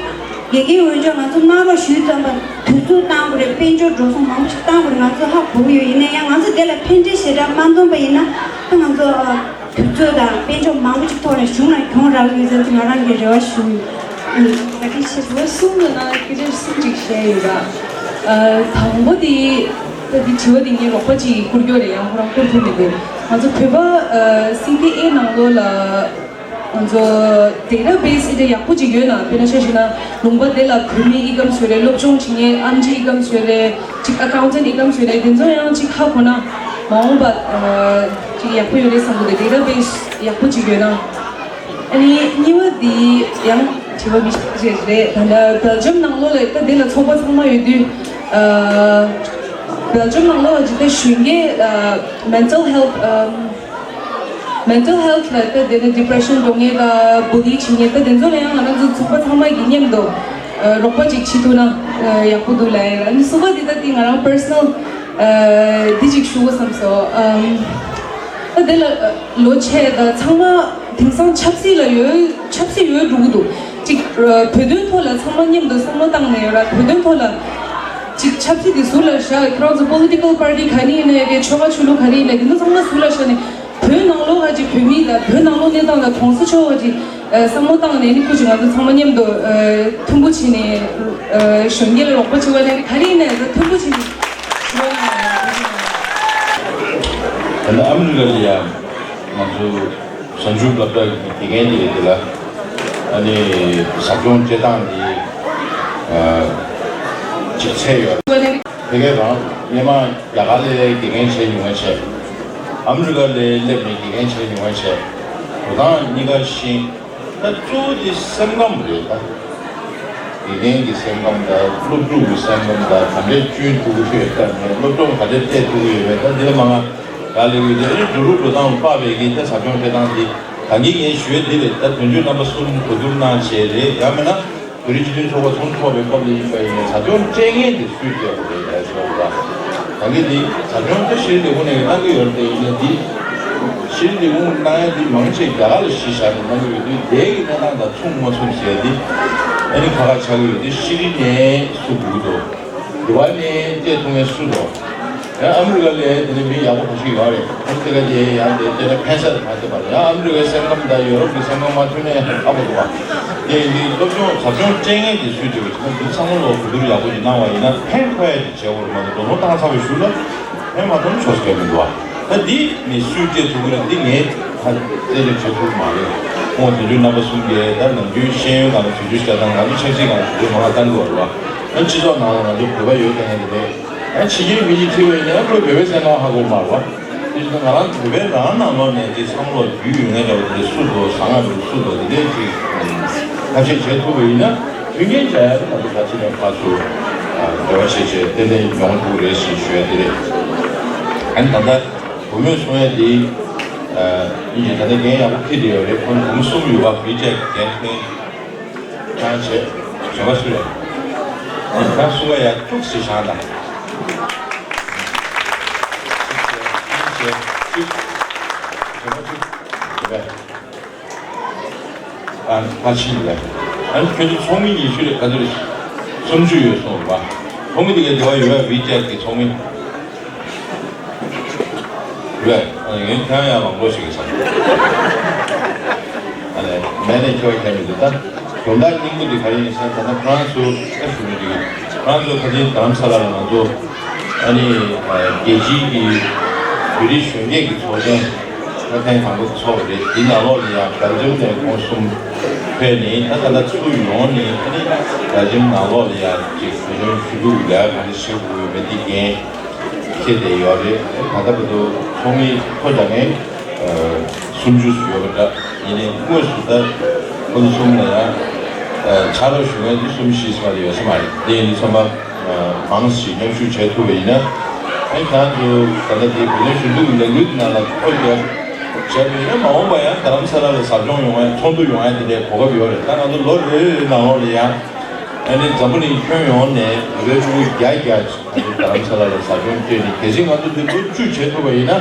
དགེ་རྒན་འོས་སྦྱོར་ང་ཚོ་གནང་རོགས་ཞུས་ཙམ་པ་དུས་ཚོད་བཏང་དགོས་རེད། དཔལ་འབྱོར་འགྲོ་སོང་མང་པོ་ཞིག་བཏང་དགོས་རེད། ང་ཚོ་ཧ་གོ་གི་ཡོད། ཡིན་ན་ཡང་ང་ཚོ་དེ་ལ་ཕན་འབྲས་ཞེ་དྲག་མ་འདོན་པ་ཡིན་ན། ད་ང་ཚོ་ཨ། དུས་ཚོད་དང་དཔལ་འབྱོར་མང་པོ་ཞིག་ཐོག་ནས་གཞུང་ལ་གྱོང་རག་གི་ཡོད་ཟེར་ཚེ་ང་རང་གིས་རེ་བ་ཞུ་ཡོད། ཨུམ། བཀའ་དྲིན་ཆེ། དྲི་བ་གསུམ་ལ་ན་སྐད་ཆ་གསུམ་ཅིག་བཤད་ཡོད་ལ། ཨ། དང་པོ་དེ། ད་འདི་དྲི་བ་དེ་ངའི་རོགས་པ་ཅིག་བསྐུར་རྒྱུ་རེད། ཡང་ཁོ་རང་བསྐུར་ཐུབ་མི་འདུག་ང་ཚོ་བོད་པ་ཨ་སི་ཁེ་ཨེ་ནང་ལོགས་ལ། ང་ཚོ་ཌེ་ཊ་བེ་སི་ཨི་འདྲ་ཡག་པོ་ཅིག་ཡོད་ན། དཔེར་ན་ཆ་བཞག་ན་ལུང་པ་དེ་ལ་བོད་མི་ཨིན་ཀམ་ཚོད་རེད། སློབ་སྦྱོང་བྱེད་མཁན་ཨེམ་ཆི་ཨིན་ཀམ་ཚོད་རེད། ཅིག་ཨ་ཀའུན་ཊན་ཨིན་ཀམ་ཚོད་རེད། དེ་ཚོ་ཡང་ཅིག་ཧ་གོ་ན་མ་འོངས་པ་ཨ་ཅིག་ཡག་པོ་ཡོད་རེད་བསམ་གི་འདུག་ཌེ་ཊ་བེ་སི་ཡག་པོ་ཅིག་ཡོད་ན། ཨ་ནི་གཉིས་པ་འདི་ཡང་དྲི་བ་མི་ཤེས་རེད། ད་ལྟ་སྦེལ་ཇམ་ནང་ལོགས་ལ་ད་དེ་ལ་ཚོགས་པ་ཚང་མ་ཡོད་དུས། ཨ་སྦེལ་ཇམ་ནང་ལོགས་ལ་ཇི་ལྟར་གཞོན་སྐྱེས་ཨ་མེན་ཊལ་ཧེལ་ཐི་ཨམ། མེན་ཊལ་ཧེལ་ཐི་ལ་ད་དེ་ནི་ཌི་པི་རེ་ཤན་འགྲོ་མཁན་དང་བུ་ལི་བྱེད་མཁན་ད་དེ་ཚོ་ལ་ཡང་ང་རང་ཚོ་ཚོགས་པ་ཚང་མ་གི་མཉམ་དུ་ཨ་རོགས་པ་ཅིག་བྱེད་ཐུབ་ན་ཨ་ཡག་པོ་འདུག་ལབ་ཡ། ཨ་ནི་གསུམ་པ་འདི་ད་དེ་ང་རང་པར་སོ་ནལ་ཨ་འདི་ཅིག་ཞུ་དགོས་བསམ་སོང་། ཨམ། ད་དེ་ལ་ཨ་ལོ་ཆེ་ད་ཚང་མ་དེང་སང་ཆབ་སྲིད་ལ་ཡོད། ཆབ་སྲིད་ཡོད་འགྲོ་གི་འདུག་ཅིག་ཨ་བོད་དོན་ཐོག་ལ་ཚང་མ་མཉམ་དུ་བསམ་བློ་བཏང་ནས་ཡོད་ར། བོད་དོན་ཐོག་ལ་ཅིག་ཆབ་སྲིད་དེ་ཟུར་ལ་བཞག་ཁྱེད་རང་ཚོ་པོ་ལི་ཊི་ཀལ་པར་ཊི་ག་ནས་ཡིན་ནའི་རེད། ཆོལ་ཁ་ཆོས་ལུགས་ག་རེ་ཡིན་ནའི་དེ་ཚོ་ཚང་མ་ཟུར་ལ་བཞག་ནས། བོད་ནང་ལོགས་ཁ་ཅིག་བོད་མི་དང་བོད་ནང་ལོགས་གནས་སྟངས་དང་གོང་ས་མཆོག་ཁ་ཅིག་ཨ་བསམ་བློ་བཏང་ནས་ནི་སྐུ་མཁྱེན་ང་ཚོ་ཚང་མ་མཉམ་དུ་ཨ་མཐུན་པོ་བྱས་ནས་ཨ་གཞོན་སྐྱེས་ལ་རོགས་པ་བྱེད་པ་ནི་ག་རེ་ཡིན་ནའི་ད་མཐུན་པོ་བྱས་ནས་ཞུ་བ་ཡིན། ད་ལྟ་ཨ་མི་རི་ཀ་ལ་ཡང་ང་ཚོ་གཞོན་ཆུང་སློབ་གྲྭ་གི་དགེ་རྒན་དེ་རེད། དེ་ལ་ཨ་ནི་ཟབ་སྦྱོང་སྤྲད་སྟངས་དེ་ཨ་ཅིག་ཚད་ཡོད། དེ་གའི་རང་སྔོན་མ་རྒྱ་གར་ལ་དགེ་རྒན་བྱས་མྱོང་བ་བྱས། ཨ་མི་རི་ཀ་ལ་སླེབས་ནས་དགེ་རྒན་བྱས་མྱོང་བ་བྱས། འགྲོ་སྟངས་གཉིས་ཀ་ཤེས། ད་གཙོ་བོ་དེ་སེམས་ཁམས་རེད་ད། དགེ་རྒན་གྱི་སེམས་ཁམས་དང་སློབ་ཕྲུག་གི་སེམས་ཁམས་དང་ག་འདྲའི་སྐྱོན་འདུག་ཤོད་ལྟ་ནས་སློབ་སྦྱོང་ག་འདྲའི་སྤྲད་ཐུབ་ཀྱི་ཡོད་མེད། ད་འདི་ལ་མ་ང་ག་ལས་ཡོད་དེ་ཨ་ནི་འགྲོ་ལུགས་འགྲོ་སྟངས་ལ་དཔག་པའི་གི་ད་ཟབ་སྦྱོང་སྤྲད་སྟངས་དེ་ད་གིན་ངས་ཞུས་འདི་རེད། ད་དོན་གཅོད་རྣམ་པ་གསུམ་གོ་བསྡུར་གནང་བྱས་རེད། ཡང་མིན་ན་བོད་རིགས་སྤྱི་མཐུན་ཚོགས་པ་ཚོགས་འདུ་འཚོགས་པའི་སྐབས་ལ་ཡིན་པ་ཡིན་ནའི་ཟབ་སྦྱོང་སྤྲད་མཁན་དེ་སུས་སྤྲད་དགོས་རེད་ལབ་ཞོག་ལ། ད་གིན་འདི་ཟབ་སྦྱོང་དེ་ཤེས་རིག་ལས་ཁུངས་ནས་གནང་གི་ཡོད་རེད། དེ་ཡིན་ནའི་འདི་ཤེས་རིག་ལས་ཁུངས་གནང་ཡ་འདི་མང་ཆེ་རྒྱ་གར་ལ་གཞི་བཞག་ནས་གནང་གི་ཡོད་དུས། དེའི་གི་གནས་སྟངས་དང་མཚུངས་མ་མཚུངས་ཟེར་ཡ་འདི་ཨ་ནི་ཁ་ཁ་ཆགས་ཀྱི་ཡོད་དུས། ཤེས་རིག་ནས་སུ་དགོས་འདུག་འགྲོ་བ་ནས་སྤྲད་ཐུབ་མཁན་སུ་འགྲོ། ཡང་ཨ་མི་རི་ཀ་ལ་དེ་ནས་མི་ཡག་པོ་ག་ཚོད་ཡོད་རེད། ཨ་ནི་དེ་ག་དེ་ཡང་དེ་དེ་ནས་ཕན་ས་རེད། མ་བྱེད་པ་རེད། ཡང་ཨ་མི་རི་ཀའི་སེམས་ཁམས་དང་ཡོ་རོབ་ཀྱི་སེམས་ཁམས་མ་མཐུན་ན་ཡང་ཨ་ཁོ་འདུག་བ། དེ་ཡིན་དུས་སློབ་སྦྱོང་ཟབ་སྦྱོང་སྤྲད་མཁན་དེ་སུས་སྤྲད་པ་ཞིག་ན། འདི་ཚང་མ་ལོ་གོ་བསྡུར་ཡག་པོ་ཞིག་གནང་བ་ཡིན་ན་ཕན་ཐོགས་ཡ་ཅིག་བྱེད་དགོས་རེད་མ་གཏོགས། སྒྲོ་མོ་བཏང་ཚར་བའི་གཞུག་ལ་ཕན་མ་ཐོགས་ན་ཆོག་ཟེར་མི་འདུག་བ། ད་འདི་ནི་སུས་སྤྲད་ཐུབ་ཀྱི་རེད། འདི་ངས་ད་རྩད་གཅོད་བྱེད་ཐུབ་མ་རེད། ཁོང་དོན་གཅོད་རྣམ་པ་གསུམ་གྱིས་ད་ནམ་རྒྱུན་ཤེས་ཡོན་སྒང་ལ་དོན་གཅོད་བྱེད་སྟངས། ང་ཚོ་ཆབ་སྲིད་སྒང་ལ་དོན་གཅོད་མང་བ་བཏང་གི་ཡོད་རེད་བ། ཨ་སྤྱི་ཚོགས་ནང་ལ་ང་ཚོ་བོད་པ་ཡོད་ཀྱང་ཡང་དེ་རེད། ཨ་ཕྱི་རྒྱལ་མི་གཅིག་ཁྲིད་པ་ཡིན་ན་ཁོས་བོད་པའི་སེམས་ཁམས་ཧ་གོ་མ་རེད་བ། དེ་བཞིན་ང་རང་བོད་པའི་རང་ནང་ལོགས་ནས་དེ་བསམ་བློ་རྒྱུས་ཡོད་མཁན་འདྲ་བོ་དེ་འདྲ་སུ་འདུག་ཟ་ང་འདུག་སུ་འདུག་དེ་འདྲས་ཅིག་ཐབས་ཤེས་བྱེད་ཐུབ་པ་ཡིན་ན་མཐུན་རྐྱེན་སྦྱར་ཡ་དེ་ང་ཚོ་ཕལ་ཆེར་ནས་ཕར་ཚུར་འབྲེལ་བ་བྱེད་བྱེད་ཏན་ཏན་ཡོང་ཐུབ་རེད་ཞེས་ཞུ་ཡ་དེ་རེད། ཨ་ནི་ད་ལྟ་བུ་མོས་གསུང་ཡ་དེ་ཡིན་གྱི་ད་ལྟ་འགན་ཡག་པོ་འཁྱེར་བསྡད་ཡོད་རེད། ཁོང་བུ་མོ་གསུམ་ཡོད་པ་བི་ཅེག་འགན་འཁྱེར། ཁྱེད་རང་བྱེད། གཞན་པ་སུ་རེད། ཁྱེད་རང་གསུང་བ་ཡ་ཐུགས་སུ་བཞག་དང་། ཐུགས་སུ་བཞག་གཞན་པ་ཐུགས་སུ་བཞག་ཨ་ཕ་ཕྱིན་རེད། ཨ་ནི་ཁྱོད་ཚོ་ཚོགས་མི་ཉི་ཤུ་རེད། ག་ཚོད་རེད། སུམ་ཅུ་ཡོད་སོང་བ། ཚོགས་མི་དེ་གའི་དེ་བ་ཡོད་པ་བི་ཅེག་གི་ཚོགས་མི། རེད། ཨ་ངས་ཁྱེད་རང་ཡང་མང་པོ་ཞིག་གི་བསམ། ཨ་ནི་མེད་ནས་ཁྱོད་ཁྱེད་མི་འདུག་ད་དོན་དག་སྙིང་པོ་འདི་ག་རེ་ཡིན་ཟེར་ན། ད་ལྟ་ཁོ་རང་ཚོ་ཨ་ཞུ་མི་འདུག་ཁོ་རང་ཚོ་ཕ་ཆེན་རྡ་རམ་ས་ལ་ལ་ང་ཚོ་ཨ་ནི་རྒྱལ་སྤྱིའི་གི་བོད་རིགས་གཞོན་སྐྱེས་ཀྱི་ཚོགས་ཆེན་ལྔ་ཐེངས་དང་པོ་ཚོགས་པ་རེད། འདི་ནང་ལོགས་ལ་ཡང་སྦེལ་ཇམ་ནས་ཁོང་གསུམ། ཕེབས་ནས་ད་ད་ལྟ་ཚོགས་ཡོངས་ནས་ཨ་ནི་རྒྱ་ཁྱིམ་ནང་ལོགས་ལ་ཡང་ཅིག་བོད་དོན་ཞུ་གཏུག་ལས་ཀ་ག་རེ་བྱེད་དགོས་ཡོད་མེད་འདི་འགན་འཁྱེར་བསྡད་ཡོད་རེད། ད་ལྟ་བར་དུ་ཚོགས་མི་ཐོ་རྒྱག་མཁན་སུམ་ཅུ་ཙམ་ཡོད་པ་འདྲ། ཡིན་ནའི་དངོས་སུ་ད་ཁོ་ཚོ་གསུམ་ལ་ཡང་ཕྱག་རོགས་ཞུ་མཁན་འདི་གསུམ་བཞི་ཙམ་ལས་ཡོད་ས་མ་རེད། དེ་ཡིན་དུས་ཙམ་པ། མང་ཞིག་མཉམ་ཞུགས་བྱེད་ཐུབ་པ་ཡིན་ན། ཨ་ནི་ཁྱེད་རང་ཚོ་ད་ལྟ་དེ་བོད་དོན་ཞུ་གཏུག་གི་ལས་འགུལ་ནང་ལ་ཐོ་རྒྱབ་བྱས་པ་ཡིན་ན། མ་འོངས་པ་ཡང་རྡ་རམ་ས་ལ་ལ་ཟབ་སྦྱོང་ཡོང་ཡ། ཚོགས་འདུ་ཡོང་ཡ་དེ་འདྲའི་གོ་སྐབས་ཡོད་རེད། ད་ང་ཚོ་ལོ་རེ་རེ་ནང་ལོགས་ལ་ཡང་ཨ་ནི་འཛམ་བུ་གླིང་ཁྱོན་ཡོངས་ནས་བོད་པའི་ཕྲུ་གུ་བརྒྱ་བརྒྱ་ང་ཚོ་རྡ་རམ་ས་ལ་ལ་ཟབ་སྦྱོང་སྤྲད་ནས། གལ་སྲིད་ང་ཚོ་དེ་ལོ་བཅུ་བྱེད་ཐུབ་པ་ཡིན་ན།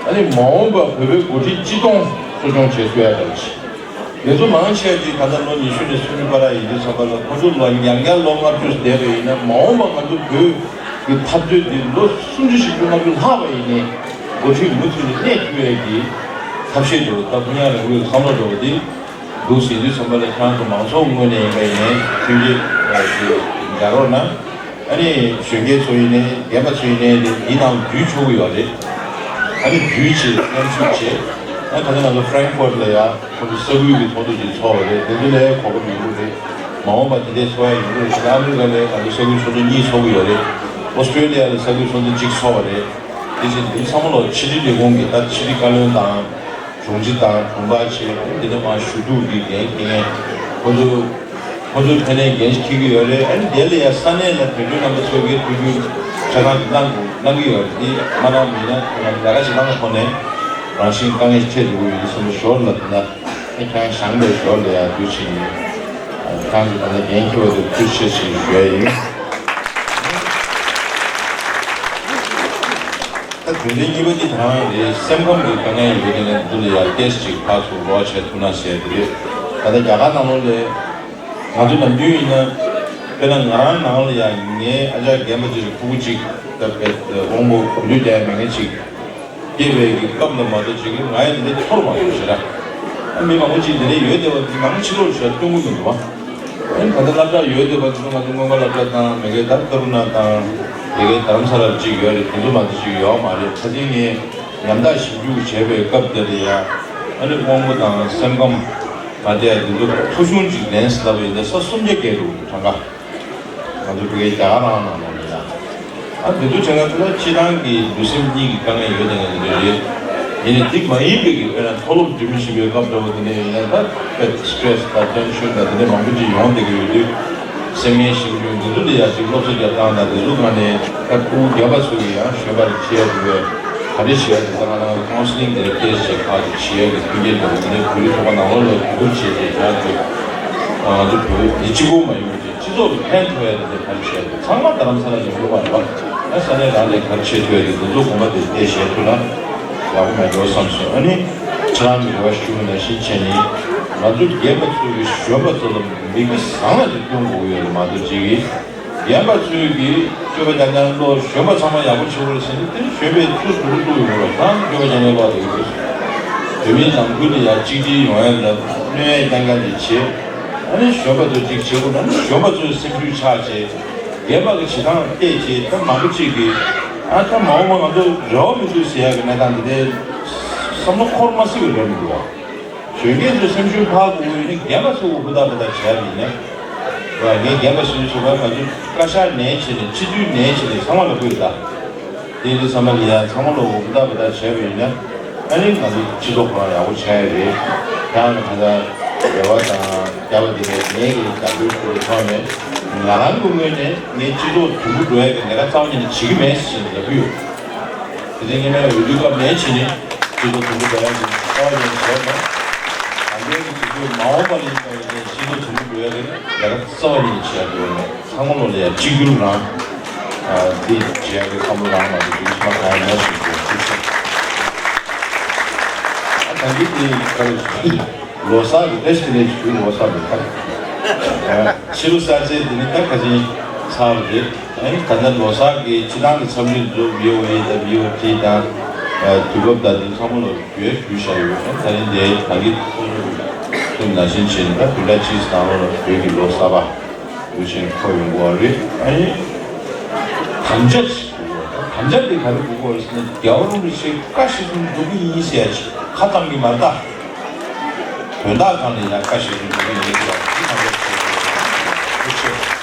ཨ་ནི་མ་འོངས་པ་བོད་པའི་འགོ་ཁྲིད་སྤྱི་སྟོང་གསོ་སྐྱོང་བྱེད་ཐུབ་ཡ་འདྲ་བ་ཞིག་དེ་ཚོ་མང་ཆེ་ཅིག་ད་ལྟ་ལོ་ཉི་ཤུ་ནས་སུམ་ཅུ་བར་ཡིན་དུས་ཙམ་པ་ལ། ཁོ་ཚོ་ལོ་ཡང་བསྐྱར་ལོ་ལྔ་བཅུ་བསྡད་པ་ཡིན་ན། མ་འོངས་པ་ང་ཚོ་བོད་ཀྱི་འཐབ་རྩོད་འདི་ལོ་སུམ་ཅུ་བཞི་བཅུ་ལྔ་བཅུ་ལྷག་པ་ཡིན་ནའི་འགོ་ཁྲིད་མུ་མཐུད་ནས་གནས་ཐུབ་ཡས་ཀྱི་ཐབས་ཤེས་འདུག་ད་ཕུ་ཉག་རིང་ལུགས་བསམ་བློ་འདྲ་བོ་འདི་འདུག་ཟེར་དུས་ཙམ་པ་ལ། ཁྱེད་རང་ཚོ་མང་ཚོགས་ངོས་ནས་ཡིན་པ་ཡིན་ནའི་མཐུན་རྐྱེན་ཞིག་སྦྱར་རོགས་གནང་། ཨ་ནི་གཞོན་སྐྱེས་ཚོ་ཡིན་ནའི་རྒན་པ་ཚོ་ཡིན་ནའི་འདི་ནང་འཛུལ་ཆོག་གི་ཡོད་རེད། ཨ་ནི་འཛུལ་བྱས་མཉམ་ཞུགས་བྱས། ཨ་ནི་ད་ལྟ་ང་ཚོ་Frankfurt་ལ་ཡ་ཁོང་ཚོ་ས་ཁུལ་གྱི་ཚོགས་འདུ་ཅིག་ཚོགས་པ་རེད། དེ་ཚོ་ལ་གོ་སྐབས་ཡོང་གི་རེད། མ་འོངས་པ་དེ་འདྲའི་ཚོགས་ཡ་ཡོང་གི་རེད། ད་ཨ་མི་རི་ཀ་ལ་ང་ཚོ་ས་ཁུལ་ཚོགས་འདུ་གཉིས་ཚོགས་ཀྱི་ཡོད་རེད། ཨོ་སི་ཀྲེ་ལི་ཡ་ལ་ས་ཁུལ་ཚོགས་འདུ་གཅིག་ཚོགས་པ་རེད། དེ་བཞིན་དེ་ཚང་མ་ལ་ཕྱི་དྲིལ་ལས་ཁུངས་ཀྱི་ད་ཕྱི་དྲིལ་བཀའ་བློན་དང་། དྲུང་ཆེ་དང་དྲུང་འཕར་བྱས། འདི་ནས་མར་ཞུ་གཏུག་གི་འགན་འཁྱེར་མཁན་ཁོ་ཚོ། ཁོ་ཚོས་ཕ་ནས་འགན་འཁྱེར་གྱི་ཡོད་རེད། ཨ་ནི་དེ་ལ་ཡང་ས་གནས་ལ་དོན་གཅོད་རྣམ་པ་ཚོ་གིས་ཐུགས་རྒྱུས་ཆ་ཚང་གནང་དགོས་གནང་གི་ཡོད་རེད། འདི་མ་གནང་མིན་ན་ཁོ་རང་ལས་ཀ་བྱེད་སྟངས་ཐོག་ནས་རང་བཞིན་དཀའ་ངལ་འཕྲད་འགྲོ་གི་ཡོད་ཀྱི་བསམ་བློ་ཞོར་ལ། དེ་ན་ཨ་ཁྱེད་རང་བཞེངས་པའི་ཞོར་ལ་ཡང་དུས་ཕྱིན་ནས་ཁྱེད་རང་ཚོ་ད་ལྟ་འགན་འཁྱེར་བ་དེ་ཐུགས་རྗེ་ཆེ་ཞེས་ཞུ་ཡ་ཡིན། ད་དོན་ཚན་གཉིས་པ་འདི་ད་རང་རེད། སེམས་ཁམས་ཀྱི་དཀའ་ངལ་ཡོད་མཁན་འདི་ལ་ཡར་ཏོག་ཙམ་ཅིག་ཕར་ཚུར་རོགས་བྱེད་ཐུབ་ན་ཟེར་གྱི་རེད། ད་ལྟ་རྒྱ་གར་ནང་ལོགས་ལ་ང་ཚོ་ནམ་རྒྱུན་ཡིན་ན། དཔེར་ན་ང་རང་ནང་ལ་ཡང་ངའི་ཨ་ཅག་རྒན་པ་ཅིག་ཕྲུ་གུ་ཅིག་ད་དཔེ་དབང་པོ་གོམས་འདྲིས་ལྡན་མེད་མཁན་ཅིག་སྐྱེས་པའི་གི་སྐབས་ལ་མ་གཏོགས་ཅིག་ང་ཡི་འདི་འདྲ་ཚོར་མ་སོང་ཞེ་དྲག་ཨ་མི་མང་པོ་ཅིག་འདི་འདྲ་ཡོད་བསྡད་པ་འདི་ནང་ཕྱི་ལོགས་ཞེ་དྲག་སྟོན་གྱི་མི་འདུག་བ། ཨ་ནི་ད་ལྟ་སློབ་གྲྭ་ཡོད་བསྡད་པ་འདི་ཚོ། ང་ཚོ་སྔོན་མ་སློབ་གྲྭ་དང་མ་གི་ད་ཀ་རུ་ན་དང་། མ་གི་རྡ་རམ་ས་ལ་ཅིག་ཡོད་རེད། དེ་ཚོ་མ་གཏོགས་ཅིག་ཡོད་མ་རེད། ད་ཐེངས་ངས་ཉམ་ཐག་ཞིབ་འཇུག་བྱས་པའི་སྐབས་དེ་ལ་ཡ། ཨ་ནི་དབང་པོ་དང་སེམས་ཁམས་མ་བདེ་བ་འདི་ཚོ་ཐོ་གཞུང་ཅིག་ལེན་ཟེར་ལབ་པ་ཡིན་ན་ས་སུམ་བརྒྱ་བརྒལ་འགྲོ་གི་འདུག་གྲངས་ཀ་ང་ཚོ་ཕ་གིའི་རྒྱ་གར་རང་ནང་ལོགས་ལ་ཡ། ཨ་འདི་ཚོ་བྱས་ན་ད་ལྟ་སྤྱིར་བཏང་གི་འདུ་སེམས་གཉིས་ཀྱི་དཀའ་ངལ་ཡོད་དེ་ངས་འདི་འདྲ་རེད། ཡིན་ནའི་འདི་མ་ཡིན་པའི་གི་དཔེར་ན་མཐོ་སློབ་འགྲིམ་བཞིན་པའི་སྐབས་འདྲ་བོ་དེ་འདྲ་ཡིན་ན། ད་དཔེ་སི་ཊེ་རེ་སི་དང་ཊེན་ཤན་དང་དེ་འདྲ་མང་པོ་ཅིག་ཡོང་བསྡད་ཀྱི་ཡོད་དུས། སེམས་ངལ་ཞིབ་འཇུག་འདི་ཚོ་ལ་ཡ་ཅིག་སློབ་གསོ་རྒྱག་སྟངས་དང་དེ་ཚོ་སྒང་ནས། ད་ཕྲུ་གུ་རྒན་པ་ཚོ་གི་ཡང་གཞོན་པ་ལ་བྱེད་ཡ་དེ་བས་ག་རེ་བྱེད་ཡ་དེ། ད་ང་རང་ཀའུན་སི་ལིང་དེ་འདྲ་སྐད་ཆ་ཁག་ཅིག་བྱེད་ཡ་གི་མཐུན་རྐྱེན་འདྲ་བོ་དེ་འདྲ་བོད་རིགས་ཚོགས་པ་ནང་ལོགས་ལ་འགྱུར་བྱས་ཏེ། ཁྱེད་རང་ཚོ་ང་ཚོ་བོད་མི་གཅིག་པོ་མ་ཡིན་པ་ཅིག་སྤྱི་ཚོགས་ལ་ཕན་ཐོགས་ཡ་དེ་འདྲ་ག་རེ་བྱས་ཏེ། ཚང་མ་རྡ་རམ་ས་ལ་ནས་ཡོང་གི་མ་རེད་པ། ཨ་ས་གནས་རང་ནས་ག་རེ་བྱེད་ཐུབ་ཡ་དེ་འདི་ཚོ་དགོངས་པ་དེ་བཞེས་ཐུབ་ན་ཡག་པོ་མེད་འགྲོ་བསམ་སོང་། ཨ་ནི་ཁྱེད་རང་གི་རེ་བ་ཞུ་བ་ནང་བཞིན་བྱས་ནས། ང་ཚོ་རྒན་པ་ཚོ་གི་གཞོན་པ་ཚོ་ལ་མིག་དཔེ་བཟང་ལ་ཅིག་སྟོན་དགོས་ཀྱི་ཡོད་རེད་མ་གཏོགས་ཅིག་གི། རྒན་པ་ཚོས་ཀྱི་སྤྱོད་པ་རྐྱང་རྐྱང་བློ། གཞོན་པ་ཚང་མ་ཡག་པོ་བྱེད་དགོས་རེད་ཟེར་ནས། དེ་གཞོན་པའི་ཚུར་འགྲོ་གི་འགྲོ་གི་ཡོད་རེད། ད་སྤྱོད་པ་རྐྱང་རྐྱང་བློ་དེ་གི་བོད་མིའི་ནང་ཁུལ་དུ་ཡ་གཅིག་སྒྲིལ་ཡོང་ཡ་ལ་གནོད་ཡ་རྐྱང་རྐྱང་དེ་བྱེད། ཨ་ནི་གཞོན་པ་ཚོ་གཅིག་བྱེད་དགོས་ན་ནི་གཞོན་པ་ཚོའི་སེམས་ཤུགས་ཆག་བྱས། རྒན་པ་གི་བྱེད་སྟངས་བལྟས་བྱས། ད་མང་པོ་གཅིག་གིས་ཨ་ད་མ་འོངས་པ་ང་ཚོ་རེ་བ་མི་འདུག་ཟེར་ཡ་གི་གནས་སྟངས་དེ་འདྲའི་བསམ་བློ་འཁོར་མ་སྲིད་པའི་རེ་མི་འདུག་བ། གཞོན་སྐྱེས་ཚོའི་སེམས་ཤུགས་འཕར་དགོས་ཀྱི་ཡོད་ན་རྒན་པ་ཚོ་གི་ཧུར་ཐག་ཧུར་ཐག་བྱས་པ་ཡིན་ན། ང་རྒན་པ་ཞིག་བྱེད་པ། ང་ཚོ་བཀའ་ཤག་ནས་བྱས་ནས། སྤྱི་འཐུས་ནས་བྱས་ནས་ཚང་མ་ལ་ཕུལ་ད། དེ་འདི་ཚང་མ་ལ་ཡ་ཚང་མ་ལ་ཧུར་ཐག་ཧུར་ཐག་བྱས་པ་ཡིན་ན། ཨ་ནི་ང་ཚོ་སྤྱི་ཚོགས་ཁོ་རང་ཡག་པོ་ཆགས་ཡ་རེད། ཁྱེད་རང་གི་ད་ལྟ་རེ་བ་དང་རྒྱབ་པ་དེ་ནས་ངས་ཀྱི་རྒྱབ་སྐྱོར་ཞུ་བའི་ཐོག་ནས། ང་རང་གི་ངོས་ནས་ངས་སྤྱི་ཚོགས་དུམ་བུ་འགྲོ་ཡ་གི་ལས་ཀ་རྩ་བ་ཉིད་ནས་བྱེད་ཀྱི་མེད་ཟེར་ནས་ལབ་ཀྱི་ཡོད། དེ་རིང་ངས་འོས་བསྡུ་སྐབས་ནས་བྱས་ནས་སྤྱི་ཚོགས་དུམ་བུ་འགྲོ་ཡ་གི་རྩ་བ་ཉིད་ནས་བྱས་ནས། ད་ལྟའི་གི་དུས་ཚོད་མ་འོངས་པ་ལ་ཡིན་པ་ཡིན་ནའི་སྤྱི་ཚོགས་དུམ་བུ་འགྲོ་ཡ་གི་ལས་ཀ་རྩ་བ་ཉིད་ནས་བྱེད་ཡ་འགྲོ་ཡ་མེད། ཚང་མ་ལོ་ལ་ཡ་གཅིག་གྱུར་རང་འདི་བྱེད་ཡ་གི་བསམ་བློ་རང་མ་གཏོགས་ཅིག་མ་གང་ཡང་མེད་ཟེར་གྱི་ཡོད། ཨ་ད་འདི་དེ་ག་རེ་ལོ་གསར་གི་བེ་སི་ཊི་ཝི་ཤེ་ཞུ། ལོ་གསར་གི་ཁ་ཕྱི་ལོ་གསར་ཚེས་འདི་ནི་ད་ག་ཚོད་ཚར་བ་རེད། ཨ་ནི་ད་ལྟ་ལོ་གསར་གྱི་སྤྱི་བཏང་གི་འཚམས་འདྲི་འདུག་བྷི་ཨོ་ཨེ་དང་བྷི་ཨོ་ཐི་དང་། དུས་སྐབས་དང་དེ་ཚང་མ་ལ་བརྗོད་ཞུས་བཞག་ཡོད། ཨ་ད་རིང་འདིར་ད་གིན་ཚོགས་འདུ་ནང་བཞིན་བྱས་ནས། ད་བདུན་ཕྲག་གཅིག་ནང་ལོགས་ལ་བོད་ཀྱི་ལོ་གསར་པ་འདུག་བྱས་ནས་འཁོར་ཡོང་གི་ཡོད་རེད། ཨ་ནི་དམ་བཅའ་ཞིག་དགོས། དམ་བཅའ་དེ་ག་རེ་དགོས་ཀྱི་ཡོད་རེད་ཟེར་ན། རྒྱལ་བ་རིན་པོ་ཆེ་བཀའ་གཞིར་བཟུང་འགྲོ་གི་ཡིན་ཟེར་ཡ་ཅིག་ཁ་བཏང་གི་མ་རེད་ད། དོན་དག་སྒང་ལ་ཡང་བཀའ་བཞེས་ནས་འགྲོ་གི་ཡིན་ཟེར་བ་ཅིག་མ་འདྲ་ཞིག་ཐུགས་རྗེ་ཆེ།